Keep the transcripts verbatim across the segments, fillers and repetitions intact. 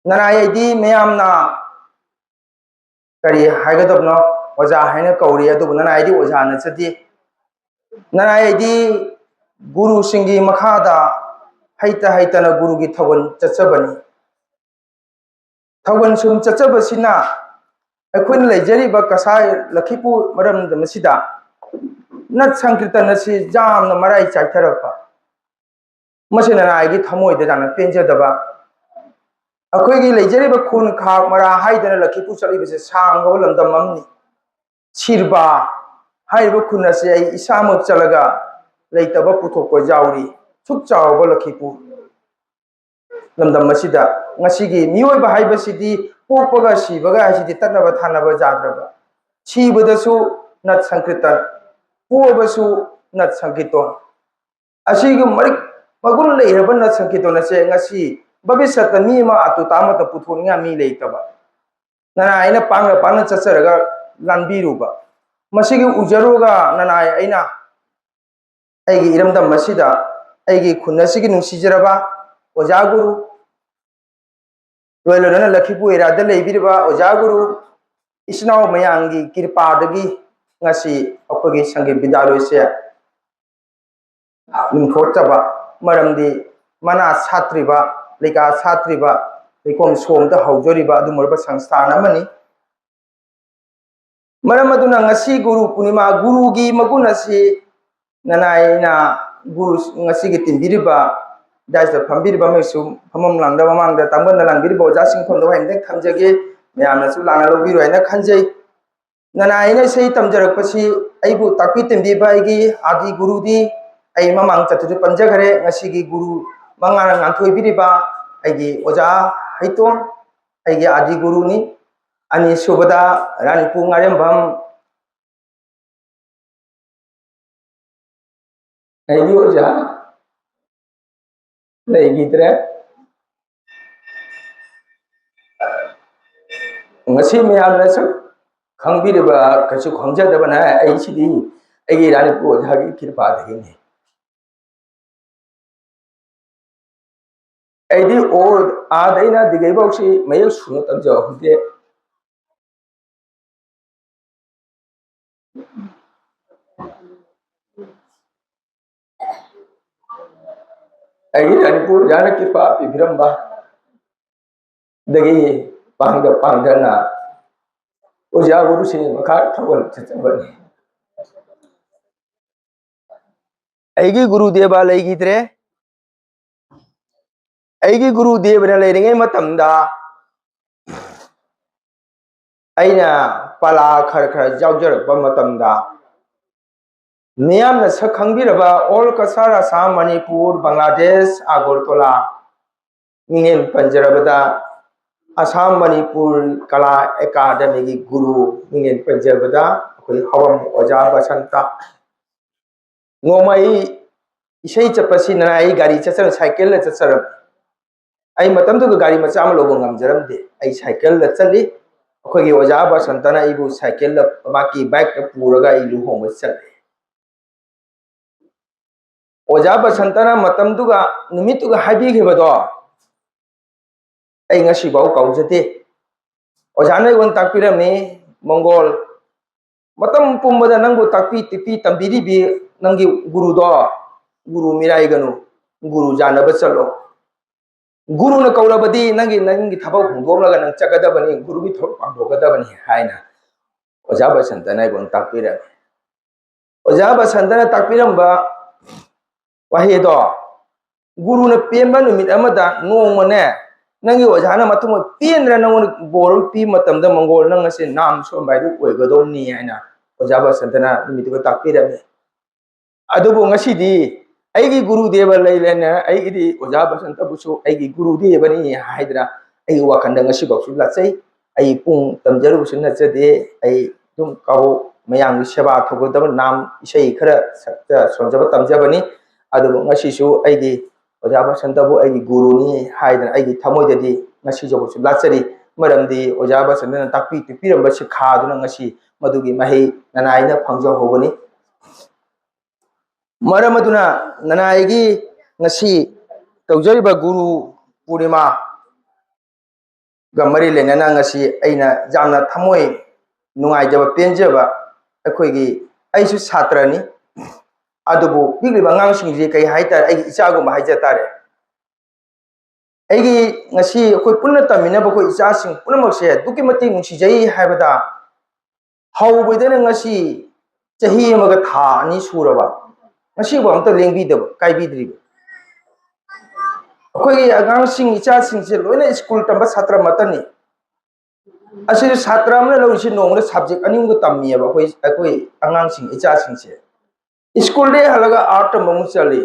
ꯅꯅꯥꯏ ꯑꯩꯗꯤ ꯃꯌꯥꯝꯅ ꯀꯔꯤ ꯍꯥꯏꯒꯗꯕꯅꯣ, ꯑꯣꯖꯥ ꯍꯥꯏꯅ ꯀꯧꯔꯤ, ꯑꯗꯨꯕꯨ ꯅꯅꯥꯏ ꯑꯩꯗꯤ ꯑꯣꯖꯥ ꯅꯠꯆꯗꯦ꯫ ꯅꯅꯥꯏ ꯑꯩꯗꯤ ꯒꯨꯔꯨꯁꯤꯡꯒꯤ ꯃꯈꯥꯗ ꯍꯩꯇ ꯍꯩꯇꯅ ꯒꯨꯔꯨꯒꯤ ꯊꯧꯒꯜ ꯆꯠꯆꯕꯅꯤ꯫ ꯊꯧꯒꯜ ꯁꯨꯝ ꯆꯠꯆꯕꯁꯤꯅ ꯑꯩꯈꯣꯏꯅ ꯂꯩꯖꯔꯤꯕ ꯀꯁꯥꯔ ꯂꯛꯈꯤꯄꯨꯔ ꯃꯔꯝꯗꯝ ꯑꯁꯤꯗ ꯅꯠ ꯁꯪꯀꯤꯔꯇꯟ ꯑꯁꯤ ꯌꯥꯝꯅ ꯃꯔꯥꯏ ꯆꯥꯏꯊꯔꯛꯄ, ꯃꯁꯤ ꯅꯅꯥꯏꯒꯤ ꯊꯃꯣꯏꯗ ꯌꯥꯝꯅ ꯄꯦꯟꯖꯗꯕ, ꯑꯩꯈꯣꯏꯒꯤ ꯂꯩꯖꯔꯤꯕ ꯈꯨꯟ ꯈꯥꯛ ꯃꯔꯥ ꯍꯥꯏꯗꯅ ꯂꯛꯈꯤꯄꯨꯔ ꯆꯠꯂꯤꯕꯁꯦ ꯁꯥꯡꯂꯕ ꯂꯝꯗꯝ ꯑꯃꯅꯤ꯫ ꯁꯤꯔꯕꯥ ꯍꯥꯏꯔꯤꯕ ꯈꯨꯟ ꯑꯁꯤ ꯑꯩ ꯏꯁꯥꯃꯛ ꯆꯠꯂꯒ ꯂꯩꯇꯕ ꯄꯨꯊꯣꯛꯄ ꯌꯥꯎꯔꯤ꯫ ꯁꯨꯛ ꯆꯥꯎꯕ ꯂꯛꯈꯤꯄꯨꯔ ꯂꯝꯗꯝ ꯑꯁꯤꯗ ꯉꯁꯤꯒꯤ ꯃꯤꯑꯣꯏꯕ ꯍꯥꯏꯕꯁꯤꯗꯤ ꯄꯣꯛꯄꯒ ꯁꯤꯕꯒ ꯍꯥꯏꯁꯤꯗꯤ ꯇꯠꯅꯕ ꯊꯥꯅꯕ ꯌꯥꯗ꯭ꯔꯕ, ꯁꯤꯕꯗꯁꯨ ꯅꯠ ꯁꯪꯀꯤꯔꯇꯟ, ꯄꯣꯛꯑꯕꯁꯨ ꯅꯠ ꯁꯪꯀꯤꯔꯇꯟ꯫ ꯑꯁꯤꯒꯤ ꯃꯔꯤꯛ ꯃꯒꯨꯟ ꯂꯩꯔꯕ ꯅꯠ ꯁꯪꯀꯤꯔꯇꯟ ꯑꯁꯦ ꯉꯁꯤ ꯚꯕꯤꯁꯠꯇ ꯃꯤ ꯑꯃ ꯑꯇꯨꯇ ꯑꯃꯠꯇ ꯄꯨꯊꯣꯛꯅꯤꯡꯉꯥꯏ ꯃꯤ ꯂꯩꯇꯕ, ꯅꯅꯥꯏ ꯑꯩꯅ ꯄꯥꯡꯅ ꯄꯥꯡꯅ ꯆꯠꯆꯔꯒ ꯂꯥꯟꯕꯤꯔꯨꯕ, ꯃꯁꯤꯒꯤ ꯎꯖꯔꯨꯒ ꯅꯅꯥꯏ ꯑꯩꯅ ꯑꯩꯒꯤ ꯏꯔꯝꯗꯝ ꯑꯁꯤꯗ ꯑꯩꯒꯤ ꯈꯨꯟ ꯑꯁꯤꯒꯤ ꯅꯨꯡꯁꯤꯖꯔꯕ ꯑꯣꯖꯥ ꯒꯨꯔꯨ, ꯂꯣꯏ ꯂꯣꯏꯅꯅ ꯂꯛꯈꯤꯄꯨꯔ ꯑꯦꯔꯤꯌꯥꯗ ꯂꯩꯕꯤꯔꯤꯕ ꯑꯣꯖꯥ ꯒꯨꯔꯨ, ꯏꯆꯤꯟ ꯏꯅꯥꯎ ꯃꯌꯥꯝꯒꯤ ꯀ꯭ꯔꯤꯄꯥꯗꯒꯤ ꯉꯁꯤ ꯑꯩꯈꯣꯏꯒꯤ ꯁꯪꯒꯤꯠ ꯕꯤꯗ꯭ꯌꯥꯂꯣꯏꯁꯦ ꯂꯤꯡꯊꯣꯛꯆꯕ, ꯃꯔꯝꯗꯤ ꯃꯅꯥ ꯁꯥꯠꯇ꯭ꯔꯤꯕ, ꯂꯩꯀꯥ ꯁꯥꯠꯇ꯭ꯔꯤꯕ, ꯂꯩꯈꯣꯝ ꯁꯣꯝꯗ ꯍꯧꯖꯔꯤꯕ ꯑꯗꯨꯒꯨꯝꯂꯕ ꯁꯪꯁꯊꯥꯟ ꯑꯃꯅꯤ꯫ ꯃꯔꯝ ꯑꯗꯨꯅ ꯉꯁꯤ ꯒꯨꯔꯨ ꯄꯨꯔꯅꯤꯃꯥ, ꯒꯨꯔꯨꯒꯤ ꯃꯒꯨꯟ ꯑꯁꯤ ꯅꯅꯥꯏꯅ ꯒꯨꯔꯨ ꯉꯁꯤꯒꯤ ꯇꯤꯟꯕꯤꯔꯤꯕ, ꯗꯥꯏꯁꯇ ꯐꯝꯕꯤꯔꯤꯕ ꯑꯃꯁꯨꯡ ꯐꯝꯐꯝ ꯂꯥꯡꯗ ꯃꯃꯥꯡꯗ ꯇꯥꯡꯕꯟꯗ ꯂꯥꯡꯕꯤꯔꯤꯕ ꯑꯣꯖꯥꯁꯤꯡ ꯃꯐꯝꯗ ꯋꯥꯍꯩ ꯑꯝꯇꯪ ꯊꯝꯖꯒꯦ, ꯃꯌꯥꯝꯅꯁꯨ ꯂꯥꯟꯅ ꯂꯧꯕꯤꯔꯣꯏ ꯍꯥꯏꯅ ꯈꯟꯖꯩ꯫ ꯅꯅꯥꯏꯅ ꯏꯁꯩ ꯇꯝꯖꯔꯛꯄꯁꯤ ꯑꯩꯕꯨ ꯇꯥꯛꯄꯤ ꯇꯝꯕꯤꯕ ꯑꯩꯒꯤ ꯑꯥꯗꯤ ꯒꯨꯔꯨꯗꯤ ꯑꯩ ꯃꯃꯥꯡ ꯆꯠꯇꯨꯁꯨ ꯄꯟꯖꯈꯔꯦ꯫ ꯉꯁꯤꯒꯤ ꯒꯨꯔꯨ ꯃꯉꯥꯅ ꯉꯥꯟꯊꯣꯏꯕꯤꯔꯤꯕ ꯑꯩꯒꯤ ꯑꯣꯖꯥ ꯍꯩꯇꯣꯟ, ꯑꯩꯒꯤ ꯑꯥꯗꯤ ꯒꯨꯔꯨꯅꯤ꯫ ꯑꯅꯤꯁꯨꯕꯗ ꯔꯥꯅꯤꯄꯨ ꯉꯥꯔꯦꯝꯕꯝ, ꯑꯩꯒꯤ ꯑꯣꯖꯥ ꯂꯩꯈꯤꯗ꯭ꯔꯦ꯫ ꯉꯁꯤ ꯃꯌꯥꯝꯅ ꯁꯛ ꯈꯪꯕꯤꯔꯤꯕ, ꯀꯩꯁꯨ ꯈꯪꯖꯗꯕꯅ ꯑꯩꯁꯤꯗꯤ ꯑꯩꯒꯤ ꯔꯥꯅꯤꯄꯨ ꯑꯣꯖꯥꯒꯤ ꯀ꯭ꯔꯤꯄꯥꯗꯒꯤꯅꯤ꯫ ꯑꯩꯗꯤ ꯑꯣ ꯑꯥꯗ ꯑꯩꯅ ꯗꯤꯒꯩꯐꯥꯎꯁꯤ ꯃꯌꯦꯛ ꯁꯨꯅ ꯇꯝꯖꯍꯧꯗꯦ꯫ ꯑꯩꯒꯤ ꯃꯅꯤꯄꯨꯔ ꯑꯣꯖꯥꯅ ꯀ꯭ꯔꯤꯄꯥ ꯄꯤꯕꯤꯔꯝꯕ ꯗꯒꯤ ꯄꯥꯡꯗ ꯄꯥꯡꯗꯅ ꯑꯣꯖꯥ ꯒꯨꯔꯨꯁꯤꯡꯒꯤ ꯃꯈꯥ ꯊꯧꯒꯜ ꯆꯠꯆꯕꯅꯤ꯫ ꯑꯩꯒꯤ ꯒꯨꯔꯨꯗꯦꯕ ꯂꯩꯈꯤꯗ꯭ꯔꯦ꯫ ꯑꯩꯒꯤ ꯒꯨꯔꯨꯗꯦꯕꯅ ꯂꯩꯔꯤꯉꯩ ꯃꯇꯝꯗ ꯑꯩꯅ ꯄꯂꯥ ꯈꯔ ꯈꯔ ꯌꯥꯎꯖꯔꯛꯄ ꯃꯇꯝꯗ ꯃꯤꯌꯥꯝꯅ ꯁꯛ ꯈꯪꯕꯤꯔꯕ ꯑꯣꯜ ꯀꯁꯥꯔ ꯑꯁꯥꯝ, ꯃꯅꯤꯄꯨꯔ, ꯕꯪꯒ꯭ꯂꯥꯗꯦꯁ, ꯑꯒꯔꯇꯂꯥ, ꯃꯤꯡ ꯄꯟꯖꯔꯕꯗ ꯑꯁꯥꯝ ꯃꯅꯤꯄꯨꯔ ꯀꯂꯥ ꯑꯦꯀꯥꯗꯃꯤꯒꯤ ꯒꯨꯔꯨ, ꯃꯤꯡ ꯄꯟꯖꯕꯗ ꯑꯩꯈꯣꯏ ꯍꯧꯔꯝ ꯑꯣꯖꯥ ꯕꯁꯟꯇ꯫ ꯅꯣꯡꯃ ꯑꯩ ꯏꯁꯩ ꯆꯠꯄꯁꯤꯅ ꯑꯩ ꯒꯥꯔꯤ ꯆꯠꯆꯔ-, ꯁꯥꯏꯀꯜꯗ ꯆꯠꯆꯔꯝꯃꯤ꯫ ꯑꯩ ꯃꯇꯝꯗꯨꯗ ꯒꯥꯔꯤ ꯃꯆꯥ ꯑꯃ ꯂꯧꯕ ꯉꯝꯖꯔꯝꯗꯦ꯫ ꯑꯩ ꯁꯥꯏꯀꯜꯗ ꯆꯠꯂꯤ꯫ ꯑꯩꯈꯣꯏꯒꯤ ꯑꯣꯖꯥ ꯕꯁꯟꯇꯅ ꯑꯩꯕꯨ ꯁꯥꯏꯀꯜꯗ, ꯃꯍꯥꯛꯀꯤ ꯕꯥꯏꯛꯇ ꯄꯨꯔꯒ ꯑꯩ ꯂꯨꯍꯣꯡꯕ ꯆꯠꯂꯤ꯫ ꯑꯣꯖꯥ ꯕꯁꯟꯇꯅ ꯃꯇꯝꯗꯨꯒ ꯅꯨꯃꯤꯠꯇꯨꯒ ꯍꯥꯏꯕꯤꯈꯤꯕꯗꯣ ꯑꯩ ꯉꯁꯤꯐꯥꯎ ꯀꯥꯎꯖꯗꯦ꯫ ꯑꯣꯖꯥꯅ ꯑꯩꯉꯣꯟꯗ ꯇꯥꯛꯄꯤꯔꯝꯃꯤ, "ꯃꯪꯒꯣꯜ, ꯃꯇꯝ ꯄꯨꯝꯕꯗ ꯅꯪꯕꯨ ꯇꯥꯛꯄꯤ ꯇꯤꯛꯄꯤ ꯇꯝꯕꯤꯔꯤꯕꯤ ꯅꯪꯒꯤ ꯒꯨꯔꯨꯗꯣ, ꯒꯨꯔꯨ ꯃꯤꯔꯥꯏꯒꯅꯨ, ꯒꯨꯔꯨ ꯌꯥꯅꯕ ꯆꯠꯂꯣ꯫ ꯒꯨꯔꯨꯅ ꯀꯧꯔꯕꯗꯤ ꯅꯪꯒꯤ, ꯅꯪꯒꯤ ꯊꯕꯛ ꯍꯨꯟꯗꯣꯛꯂꯒ ꯅꯪ ꯆꯠꯀꯗꯕꯅꯤ, ꯒꯨꯔꯨꯒꯤ ꯊꯕꯛ ꯄꯥꯡꯊꯣꯛꯀꯗꯕꯅꯤ" ꯍꯥꯏꯅ ꯑꯣꯖꯥ ꯕꯁꯟꯇꯅ ꯑꯩꯉꯣꯟꯗ ꯇꯥꯛꯄꯤꯔꯝꯃꯤ꯫ ꯑꯣꯖꯥ ꯕꯁꯟꯇꯅ ꯇꯥꯛꯄꯤꯔꯝꯕ ꯋꯥꯍꯩꯗꯣ, ꯒꯨꯔꯨꯅ ꯄꯦꯟꯕ ꯅꯨꯃꯤꯠ ꯑꯃꯗ ꯅꯣꯡꯃꯅꯦ, ꯅꯪꯒꯤ ꯑꯣꯖꯥꯅ ꯃꯊꯃꯣꯏ ꯄꯦꯟꯗꯅ ꯅꯪꯉꯣꯟꯗ ꯕꯣꯔ ꯑꯃ ꯄꯤꯕ ꯃꯇꯝꯗ, "ꯃꯪꯒꯣꯜ, ꯅꯪ ꯉꯁꯤ ꯅꯥꯝ ꯁꯣꯟꯕ ꯍꯥꯏꯗꯨ ꯑꯣꯏꯒꯗꯧꯅꯤ" ꯍꯥꯏꯅ ꯑꯣꯖꯥ ꯕꯁꯟꯇꯅ ꯅꯨꯃꯤꯠꯇꯨꯗ ꯇꯥꯛꯄꯤꯔꯝꯃꯤ꯫ ꯑꯗꯨꯕꯨ ꯉꯁꯤꯗꯤ ꯑꯩꯒꯤ ꯒꯨꯔꯨꯗꯦꯕ ꯂꯩꯔꯦꯅ ꯑꯩꯒꯤꯗꯤ ꯑꯣꯖꯥ ꯕꯁꯟꯇꯕꯨꯁꯨ ꯑꯩꯒꯤ ꯒꯨꯔꯨꯗꯦꯕꯅꯤ ꯍꯥꯏꯗꯅ ꯑꯩꯒꯤ ꯋꯥꯈꯜꯗ ꯉꯁꯤꯐꯥꯎꯁꯨ ꯂꯥꯠꯆꯩ꯫ ꯑꯩ ꯄꯨꯡ ꯇꯝꯖꯔꯨꯕꯁꯨ ꯅꯠꯆꯗꯦ꯫ ꯑꯩ ꯑꯗꯨꯝ ꯀꯕꯣꯛ ꯃꯌꯥꯝꯒꯤ ꯁꯦꯕꯥ ꯇꯧꯒꯗꯕ ꯅꯥꯝ ꯏꯁꯩ ꯈꯔ ꯁꯛꯆ ꯁꯣꯟꯖꯕ ꯇꯝꯖꯕꯅꯤ꯫ ꯑꯗꯨꯕꯨ ꯉꯁꯤꯁꯨ ꯑꯩꯒꯤ ꯑꯣꯖꯥ ꯕꯁꯟꯇꯕꯨ ꯑꯩꯒꯤ ꯒꯨꯔꯨꯅꯤ ꯍꯥꯏꯗꯅ ꯑꯩꯒꯤ ꯊꯃꯣꯏꯗꯗꯤ ꯉꯁꯤꯐꯥꯎꯁꯨ ꯂꯥꯠꯆꯔꯤ꯫ ꯃꯔꯝꯗꯤ ꯑꯣꯖꯥ ꯕꯁꯟꯇꯅ ꯇꯥꯛꯄꯤ ꯇꯦꯛꯄꯤꯔꯝꯕ ꯁꯤꯈꯥꯗꯨꯅ ꯉꯁꯤ ꯃꯗꯨꯒꯤ ꯃꯍꯩ ꯅꯅꯥꯏꯅ ꯐꯪꯖꯍꯧꯕꯅꯤ꯫ ꯃꯔꯝ ꯑꯗꯨꯅ ꯅꯅꯥꯏꯒꯤ ꯉꯁꯤ ꯇꯧꯖꯔꯤꯕ ꯒꯨꯔꯨ ꯄꯨꯔꯅꯤꯃꯥꯒ ꯃꯔꯤ ꯂꯩꯅꯅ ꯉꯁꯤ ꯑꯩꯅ ꯌꯥꯝꯅ ꯊꯃꯣꯏ ꯅꯨꯡꯉꯥꯏꯖꯕ, ꯄꯦꯟꯖꯕ, ꯑꯩꯈꯣꯏꯒꯤ, ꯑꯩꯁꯨ ꯁꯥꯇ꯭ꯔꯅꯤ, ꯑꯗꯨꯕꯨ ꯄꯤꯛꯂꯤꯕ ꯑꯉꯥꯡꯁꯤꯡꯁꯤ ꯀꯩ ꯍꯥꯏꯇꯥꯔꯦ, ꯑꯩꯒꯤ ꯏꯆꯥꯒꯨꯝꯕ ꯍꯥꯏꯖ ꯇꯥꯔꯦ꯫ ꯑꯩꯒꯤ ꯉꯁꯤ ꯑꯩꯈꯣꯏ ꯄꯨꯟꯅ ꯇꯝꯃꯤꯟꯅꯕ ꯑꯩꯈꯣꯏ ꯏꯆꯥꯁꯤꯡ ꯄꯨꯝꯅꯃꯛꯁꯦ ꯑꯗꯨꯛꯀꯤ ꯃꯇꯤꯛ ꯅꯨꯡꯁꯤꯖꯩ ꯍꯥꯏꯕꯗ, ꯍꯧꯕꯗꯩꯅ ꯉꯁꯤ ꯆꯍꯤ ꯑꯃꯒ ꯊꯥ ꯑꯅꯤ ꯁꯨꯔꯕ, ꯉꯁꯤꯐꯥꯎ ꯑꯝꯇ ꯂꯦꯡꯕꯤꯗꯕ, ꯀꯥꯏꯕꯤꯗ꯭ꯔꯤꯕ꯫ ꯑꯩꯈꯣꯏꯒꯤ ꯑꯉꯥꯡꯁꯤꯡ, ꯏꯆꯥꯁꯤꯡꯁꯦ ꯂꯣꯏꯅ ꯁ꯭ꯀꯨꯜ ꯇꯝꯕ ꯁꯥꯇ꯭ꯔ ꯃꯇꯅꯤ꯫ ꯑꯁꯤꯁꯨ ꯁꯥꯇ꯭ꯔ ꯑꯃꯅ ꯂꯧꯔꯤꯁꯤ ꯅꯣꯡꯃꯗ ꯁꯕꯖꯦꯛ ꯑꯅꯤ ꯑꯍꯨꯝꯒ ꯇꯝꯃꯤꯑꯕ ꯑꯩꯈꯣꯏ, ꯑꯩꯈꯣꯏ ꯑꯉꯥꯡꯁꯤꯡ, ꯏꯆꯥꯁꯤꯡꯁꯦ꯫ ꯁ꯭ꯀꯨꯜꯗꯒꯤ ꯍꯜꯂꯒ ꯑꯥꯔꯠ ꯇꯝꯕ ꯑꯃꯨꯛ ꯆꯠꯂꯤ,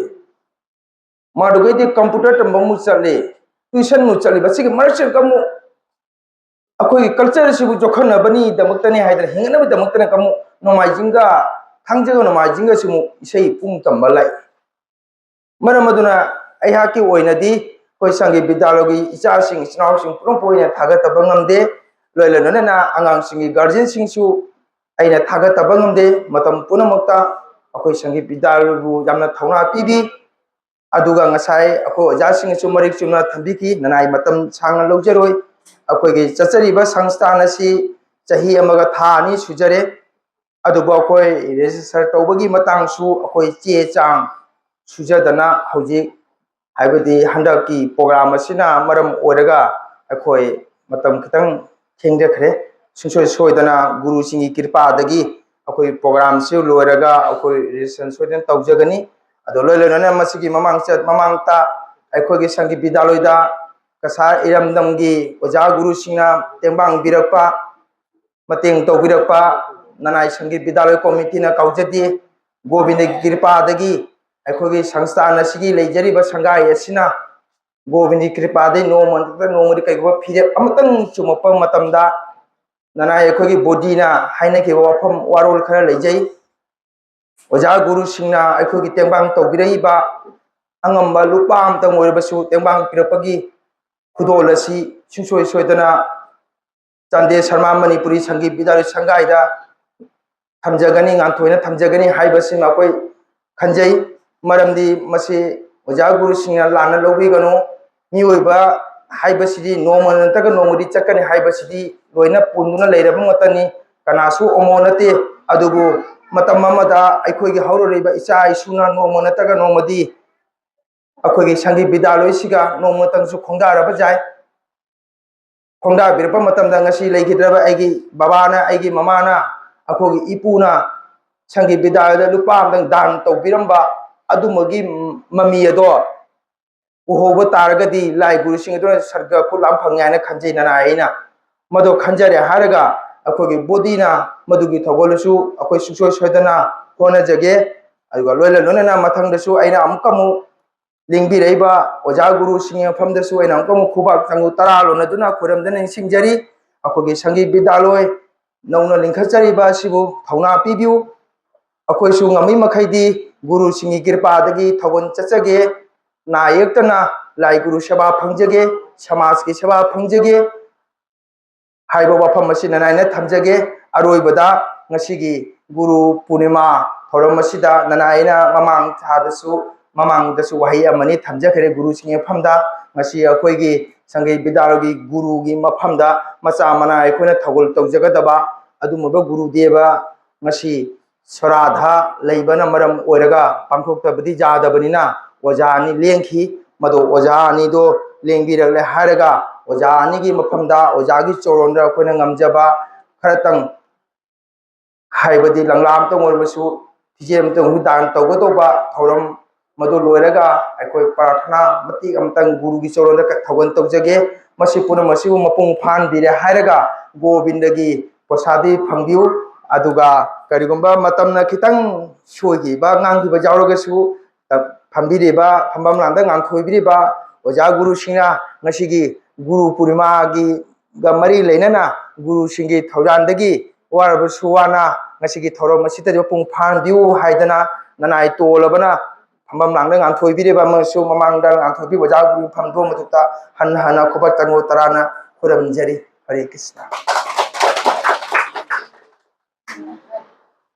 ꯃꯗꯨꯗꯩꯗꯤ ꯀꯝꯄ꯭ꯌꯨꯇꯔ ꯇꯝꯕ ꯑꯃꯨꯛ ꯆꯠꯂꯤ, ꯇ꯭ꯌꯨꯁꯟ ꯑꯃꯨꯛ ꯆꯠꯂꯤꯕ꯫ ꯑꯁꯤꯒꯤ ꯃꯔꯛꯁꯤꯗ ꯑꯃꯨꯛ ꯑꯩꯈꯣꯏꯒꯤ ꯀꯜꯆꯔꯁꯤꯕꯨ ꯌꯣꯛꯈꯠꯅꯕꯅꯤꯗꯃꯛꯇꯅꯤ ꯍꯥꯏꯗꯅ, ꯍꯤꯡꯅꯕꯒꯤꯗꯃꯛꯇꯅ ꯑꯃꯨꯛ ꯅꯣꯡꯃꯥꯏꯖꯤꯡꯒ, ꯊꯥꯡꯖꯒ ꯅꯣꯡꯃꯥꯏꯖꯤꯡꯒꯁꯨ ꯑꯃꯨꯛ ꯏꯁꯩ ꯄꯨꯡ ꯇꯝꯕ ꯂꯥꯛꯏ꯫ ꯃꯔꯝ ꯑꯗꯨꯅ ꯑꯩꯍꯥꯛꯀꯤ ꯑꯣꯏꯅꯗꯤ ꯑꯩꯈꯣꯏ ꯁꯪꯒꯤꯠ ꯕꯤꯗ꯭ꯌꯥꯂꯌꯒꯤ ꯏꯆꯥꯁꯤꯡ, ꯏꯆꯤꯟ ꯏꯅꯥꯎꯁꯤꯡ ꯄꯨꯝꯅꯃꯛꯄꯨ ꯑꯩꯅ ꯊꯥꯒꯠꯇꯕ ꯉꯝꯗꯦ꯫ ꯂꯣꯏꯅ ꯂꯣꯏꯅꯅ ꯑꯉꯥꯡꯁꯤꯡꯒꯤ ꯒꯥꯔꯖꯤꯌꯟꯁꯤꯡꯁꯨ ꯑꯩꯅ ꯊꯥꯒꯠꯇꯕ ꯉꯝꯗꯦ꯫ ꯃꯇꯝ ꯄꯨꯝꯅꯃꯛꯇ ꯑꯩꯈꯣꯏ ꯁꯪꯒꯤꯠ ꯕꯤꯗ꯭ꯌꯥꯂꯌꯕꯨ ꯌꯥꯝꯅ ꯊꯧꯅꯥ ꯄꯤꯕꯤ꯫ ꯑꯗꯨꯒ ꯉꯁꯥꯏ ꯑꯩꯈꯣꯏ ꯑꯣꯖꯥꯁꯤꯡꯅꯁꯨ ꯃꯔꯤꯛ ꯆꯨꯝꯅ ꯊꯝꯕꯤꯈꯤ, ꯅꯅꯥꯏ ꯃꯇꯝ ꯁꯥꯡꯅ ꯂꯧꯖꯔꯣꯏ꯫ ꯑꯩꯈꯣꯏꯒꯤ ꯆꯠꯆꯔꯤꯕ ꯁꯪꯁꯊꯥꯟ ꯑꯁꯤ ꯆꯍꯤ ꯑꯃꯒ ꯊꯥ ꯑꯅꯤ ꯁꯨꯖꯔꯦ, ꯑꯗꯨꯕꯨ ꯑꯩꯈꯣꯏ ꯔꯦꯖꯤꯁꯇꯔ ꯇꯧꯕꯒꯤ ꯃꯇꯥꯡꯁꯨ ꯑꯩꯈꯣꯏ ꯆꯦ ꯆꯥꯡ ꯁꯨꯖꯗꯅ ꯍꯧꯖꯤꯛ, ꯍꯥꯏꯕꯗꯤ ꯍꯟꯗꯛꯀꯤ ꯄ꯭ꯔꯣꯒ꯭ꯔꯥꯝ ꯑꯁꯤꯅ ꯃꯔꯝ ꯑꯣꯏꯔꯒ ꯑꯩꯈꯣꯏ ꯃꯇꯝ ꯈꯤꯇꯪ ꯊꯦꯡꯖꯈ꯭ꯔꯦ꯫ ꯁꯨꯡꯁꯣꯏ ꯁꯣꯏꯗꯅ ꯒꯨꯔꯨꯁꯤꯡꯒꯤ ꯀ꯭ꯔꯤꯄꯥꯗꯒꯤ ꯑꯩꯈꯣꯏ ꯄ꯭ꯔꯣꯒ꯭ꯔꯥꯝꯁꯤ ꯂꯣꯏꯔꯒ ꯑꯩꯈꯣꯏ ꯔꯦꯖꯤꯁꯇ꯭ꯔꯦꯁꯟ ꯁꯣꯏꯗꯅ ꯇꯧꯖꯒꯅꯤ꯫ ꯑꯗꯣ ꯂꯣꯏ ꯂꯣꯏꯅꯅ ꯃꯁꯤꯒꯤ ꯃꯃꯥꯡ ꯆꯠ-, ꯃꯃꯥꯡꯗ ꯑꯩꯈꯣꯏꯒꯤ ꯁꯪꯒꯤꯠ ꯕꯤꯗ꯭ꯌꯥꯂꯣꯏꯗ ꯀꯁꯥꯔ ꯏꯔꯝꯗꯝꯒꯤ ꯑꯣꯖꯥ ꯒꯨꯔꯨꯁꯤꯡꯅ ꯇꯦꯡꯕꯥꯡ ꯄꯤꯔꯛꯄ, ꯃꯇꯦꯡ ꯇꯧꯕꯤꯔꯛꯄ ꯅꯅꯥꯏ ꯁꯪꯒꯤꯠ ꯕꯤꯗ꯭ꯌꯥꯂꯣꯏ ꯀꯣꯃꯤꯇꯤꯅ ꯀꯥꯎꯖꯗꯦ꯫ ꯒꯣꯕꯤꯟꯗꯒꯤ ꯀ꯭ꯔꯤꯄꯥꯗꯒꯤ ꯑꯩꯈꯣꯏꯒꯤ ꯁꯪꯁꯊꯥꯟ ꯑꯁꯤꯒꯤ ꯂꯩꯖꯔꯤꯕ ꯁꯪꯒꯥꯏ ꯑꯁꯤꯅ ꯒꯣꯕꯤꯟꯗꯒꯤ ꯀ꯭ꯔꯤꯄꯥꯗꯒꯤ ꯅꯣꯡꯃ ꯅꯠꯇ꯭ꯔꯒ ꯅꯣꯡꯃꯗꯤ ꯀꯩꯒꯨꯝꯕ ꯐꯤꯔꯦꯞ ꯑꯃꯇꯪ ꯆꯨꯝꯃꯛꯄ ꯃꯇꯝꯗ ꯅꯅꯥꯏ ꯑꯩꯈꯣꯏꯒꯤ ꯕꯣꯗꯤꯅ ꯍꯥꯏꯅꯈꯤꯕ ꯋꯥꯐꯝ, ꯋꯥꯔꯣꯜ ꯈꯔ ꯂꯩꯖꯩ꯫ ꯑꯣꯖꯥ ꯒꯨꯔꯨꯁꯤꯡꯅ ꯑꯩꯈꯣꯏꯒꯤ ꯇꯦꯡꯕꯥꯡ ꯇꯧꯕꯤꯔꯛꯏꯕ ꯑꯉꯝꯕ ꯂꯨꯄꯥ ꯑꯃꯇꯪ ꯑꯣꯏꯔꯕꯁꯨ ꯇꯦꯡꯕꯥꯡ ꯄꯤꯔꯛꯄꯒꯤ ꯈꯨꯗꯣꯜ ꯑꯁꯤ ꯁꯨꯡꯁꯣꯏ ꯁꯣꯏꯗꯅ ꯆꯥꯟꯗꯦ ꯁꯔꯃ ꯃꯅꯤꯄꯨꯔꯤ ꯁꯪꯒꯤꯠ ꯕꯤꯗ꯭ꯌꯥꯂꯣꯏ ꯁꯪꯒꯥꯏꯗ ꯊꯝꯖꯒꯅꯤ, ꯉꯥꯟꯊꯣꯏꯅ ꯊꯝꯖꯒꯅꯤ ꯍꯥꯏꯕꯁꯤꯃ ꯑꯩꯈꯣꯏ ꯈꯟꯖꯩ꯫ ꯃꯔꯝꯗꯤ ꯃꯁꯤ ꯑꯣꯖꯥ ꯒꯨꯔꯨꯁꯤꯡꯅ ꯂꯥꯟꯅ ꯂꯧꯕꯤꯒꯅꯨ꯫ ꯃꯤꯑꯣꯏꯕ ꯍꯥꯏꯕꯁꯤꯗꯤ ꯅꯣꯡꯃ ꯅꯠꯇ꯭ꯔꯒ ꯅꯣꯡꯃꯗꯤ ꯆꯠꯀꯅꯤ ꯍꯥꯏꯕꯁꯤꯗꯤ ꯂꯣꯏꯅ ꯄꯨꯟꯗꯨꯅ ꯂꯩꯔꯕ ꯉꯥꯛꯇꯅꯤ꯫ ꯀꯅꯥꯁꯨ ꯑꯃꯣ ꯅꯠꯇꯦ꯫ ꯑꯗꯨꯕꯨ ꯃꯇꯝ ꯑꯃꯗ ꯑꯩꯈꯣꯏꯒꯤ ꯍꯧꯔꯛꯂꯤꯕ ꯏꯆꯥ ꯏꯁꯨꯅ ꯅꯣꯡꯃ ꯅꯠꯇ꯭ꯔꯒ ꯅꯣꯡꯃꯗꯤ ꯑꯩꯈꯣꯏꯒꯤ ꯁꯪꯒꯤꯠ ꯕꯤꯗ꯭ꯌꯥꯂꯣꯏꯁꯤꯒ ꯅꯣꯡꯃꯇꯪꯁꯨ ꯈꯣꯡꯗꯥꯔꯕ ꯌꯥꯏ꯫ ꯈꯣꯡꯗꯥꯕꯤꯔꯛꯄ ꯃꯇꯝꯗ ꯉꯁꯤ ꯂꯩꯈꯤꯗ꯭ꯔꯕ ꯑꯩꯒꯤ ꯕꯕꯥꯅ, ꯑꯩꯒꯤ ꯃꯃꯥꯅ, ꯑꯩꯈꯣꯏꯒꯤ ꯏꯄꯨꯅ ꯁꯪꯒꯤꯠ ꯕꯤꯗ꯭ꯌꯥꯂꯣꯏꯗ ꯂꯨꯄꯥ ꯑꯃꯇꯪ ꯗꯥꯟ ꯇꯧꯕꯤꯔꯝꯕ ꯑꯗꯨꯝꯕꯒꯤ ꯃꯃꯤ ꯑꯗꯣ ꯎꯍꯧꯕ ꯇꯥꯔꯒꯗꯤ ꯂꯥꯏ ꯒꯨꯔꯨꯁꯤꯡ ꯑꯗꯨꯅ ꯁꯔꯒ ꯈꯨꯠ ꯂꯥꯝ ꯐꯪꯉꯦ ꯍꯥꯏꯅ ꯈꯟꯖꯩ꯫ ꯅꯅꯥꯏ ꯑꯩꯅ ꯃꯗꯨ ꯈꯟꯖꯔꯦ ꯍꯥꯏꯔꯒ ꯑꯩꯈꯣꯏꯒꯤ ꯕꯣꯗꯤꯅ ꯃꯗꯨꯒꯤ ꯊꯧꯒꯜꯗꯁꯨ ꯑꯩꯈꯣꯏ ꯁꯨꯡꯁꯣꯏ ꯁꯣꯏꯗꯅ ꯍꯣꯠꯅꯖꯒꯦ꯫ ꯑꯗꯨꯒ ꯂꯣꯏꯅ ꯂꯣꯏꯅꯅ ꯃꯊꯪꯗꯁꯨ ꯑꯩꯅ ꯑꯃꯨꯛꯀ ꯑꯃꯨꯛ ꯂꯦꯡꯕꯤꯔꯛꯏꯕ ꯑꯣꯖꯥ ꯒꯨꯔꯨꯁꯤꯡꯒꯤ ꯃꯐꯝꯗꯁꯨ ꯑꯩꯅ ꯑꯃꯨꯛꯀ ꯑꯃꯨꯛ ꯈꯨꯕꯥꯛ ꯆꯪꯒꯨ ꯇꯔꯥ ꯂꯣꯟꯅꯗꯨꯅ ꯈꯨꯔꯨꯝꯗꯨꯅ ꯅꯤꯡꯁꯤꯡꯖꯔꯤ꯫ ꯑꯩꯈꯣꯏꯒꯤ ꯁꯪꯒꯤꯠ ꯕꯤꯗ꯭ꯌꯥꯂꯣꯏ ꯅꯧꯅ ꯂꯤꯡꯈꯠꯆꯔꯤꯕ ꯑꯁꯤꯕꯨ ꯊꯧꯅꯥ ꯄꯤꯕꯤꯌꯨ꯫ ꯑꯩꯈꯣꯏꯁꯨ ꯉꯝꯃꯤ ꯃꯈꯩꯗꯤ ꯒꯨꯔꯨꯁꯤꯡꯒꯤ ꯀ꯭ꯔꯤꯄꯥꯗꯒꯤ ꯊꯧꯒꯜ ꯆꯠꯆꯒꯦ꯫ ꯅꯥ ꯌꯦꯛꯇꯅ ꯂꯥꯏ ꯒꯨꯔꯨ ꯁꯦꯕꯥ ꯐꯪꯖꯒꯦ, ꯁꯃꯥꯖꯀꯤ ꯁꯦꯕꯥ ꯐꯪꯖꯒꯦ ꯍꯥꯏꯕ ꯋꯥꯐꯝ ꯑꯁꯤ ꯅꯅꯥꯏꯅ ꯊꯝꯖꯒꯦ꯫ ꯑꯔꯣꯏꯕꯗ ꯉꯁꯤꯒꯤ ꯒꯨꯔꯨ ꯄꯨꯔꯅꯤꯃꯥ ꯊꯧꯔꯝ ꯑꯁꯤꯗ ꯅꯅꯥꯏꯅ ꯃꯃꯥꯡ ꯊꯥꯗꯁꯨ, ꯃꯃꯥꯡꯗꯁꯨ ꯋꯥꯍꯩ ꯑꯃꯅꯤ ꯊꯝꯖꯈ꯭ꯔꯦ ꯒꯨꯔꯨꯁꯤꯡꯒꯤ ꯃꯐꯝꯗ꯫ ꯉꯁꯤ ꯑꯩꯈꯣꯏꯒꯤ ꯁꯪꯒꯩ ꯕꯤꯗ꯭ꯌꯥꯂꯣꯏꯒꯤ ꯒꯨꯔꯨꯒꯤ ꯃꯐꯝꯗ ꯃꯆꯥ ꯃꯅꯥ ꯑꯩꯈꯣꯏꯅ ꯊꯧꯒꯜ ꯇꯧꯖꯒꯗꯕ ꯑꯗꯨꯒꯨꯝꯂꯕ ꯒꯨꯔꯨꯗꯦꯕ ꯉꯁꯤ ꯁꯣꯔꯥꯙ ꯂꯩꯕꯅ ꯃꯔꯝ ꯑꯣꯏꯔꯒ ꯄꯥꯡꯊꯣꯛꯇꯕꯗꯤ ꯌꯥꯗꯕꯅꯤꯅ ꯑꯣꯖꯥ ꯑꯅꯤ ꯂꯦꯡꯈꯤ꯫ ꯃꯗꯨ ꯑꯣꯖꯥ ꯑꯅꯤꯗꯣ ꯂꯦꯡꯕꯤꯔꯛꯂꯦ ꯍꯥꯏꯔꯒ ꯑꯣꯖꯥ ꯑꯅꯤꯒꯤ ꯃꯐꯝꯗ ꯑꯣꯖꯥꯒꯤ ꯆꯣꯔꯣꯟꯗ ꯑꯩꯈꯣꯏꯅ ꯉꯝꯖꯕ ꯈꯔꯇꯪ, ꯍꯥꯏꯕꯗꯤ ꯂꯪꯂꯥ ꯑꯃꯇꯪ ꯑꯣꯏꯔꯕꯁꯨ, ꯐꯤꯖꯦ ꯑꯃꯇꯪ ꯗꯥꯟ ꯇꯧꯒꯗꯧꯕ ꯊꯧꯔꯝ ꯃꯗꯨ ꯂꯣꯏꯔꯒ ꯑꯩꯈꯣꯏ ꯄ꯭ꯔꯥꯔꯊꯅꯥ ꯃꯇꯦꯛ ꯑꯃꯇꯪ ꯒꯨꯔꯨꯒꯤ ꯆꯣꯔꯣꯟꯗ ꯊꯧꯒꯜ ꯇꯧꯖꯒꯦ꯫ ꯃꯁꯤ ꯄꯨꯝꯅꯃꯛ ꯑꯁꯤꯕꯨ ꯃꯄꯨꯡ ꯐꯥꯍꯟꯕꯤꯔꯦ ꯍꯥꯏꯔꯒ ꯒꯣꯕꯤꯟꯗꯒꯤ ꯄ꯭ꯔꯁꯥꯗꯤ ꯐꯪꯕꯤꯌꯨ꯫ ꯑꯗꯨꯒ ꯀꯔꯤꯒꯨꯝꯕ ꯃꯇꯝꯅ ꯈꯤꯇꯪ ꯁꯣꯏꯈꯤꯕ, ꯉꯥꯡꯈꯤꯕ ꯌꯥꯎꯔꯒꯁꯨ, ꯐꯝꯕꯤꯔꯤꯕ, ꯐꯝꯐꯝ ꯂꯥꯡꯗ ꯉꯥꯡꯊꯣꯏꯕꯤꯔꯤꯕ ꯑꯣꯖꯥ ꯒꯨꯔꯨꯁꯤꯡꯅ ꯉꯁꯤꯒꯤ ꯒꯨꯔꯨ ꯄꯨꯔꯅꯤꯃꯥꯒꯤꯒ ꯃꯔꯤ ꯂꯩꯅꯅ ꯒꯨꯔꯨꯁꯤꯡꯒꯤ ꯊꯧꯖꯥꯟꯗꯒꯤ ꯋꯥꯔꯕꯁꯨ ꯋꯥꯅ ꯉꯁꯤꯒꯤ ꯊꯧꯔꯝ ꯑꯁꯤꯗ ꯃꯄꯨꯡ ꯐꯥꯍꯟꯕꯤꯌꯨ ꯍꯥꯏꯗꯅ ꯅꯅꯥꯏ ꯇꯣꯜꯂꯕꯅ ꯐꯝꯐꯝ ꯂꯥꯡꯗ ꯉꯥꯡꯊꯣꯏꯕꯤꯔꯤꯕ ꯑꯃꯁꯨ ꯃꯃꯥꯡꯗ ꯉꯥꯡꯊꯣꯏꯕꯤꯕ ꯑꯣꯖꯥ ꯒꯨꯔꯨ ꯐꯝꯗꯣꯛ ꯃꯊꯛꯇ ꯍꯟꯅ ꯍꯟꯅ ꯈꯨꯕꯥꯛ ꯇꯔꯨꯛ ꯇꯔꯥꯅ ꯈꯨꯔꯨꯝꯖꯔꯤ꯫ ꯍꯔꯦ ꯀ꯭ꯔꯤꯁꯅ꯫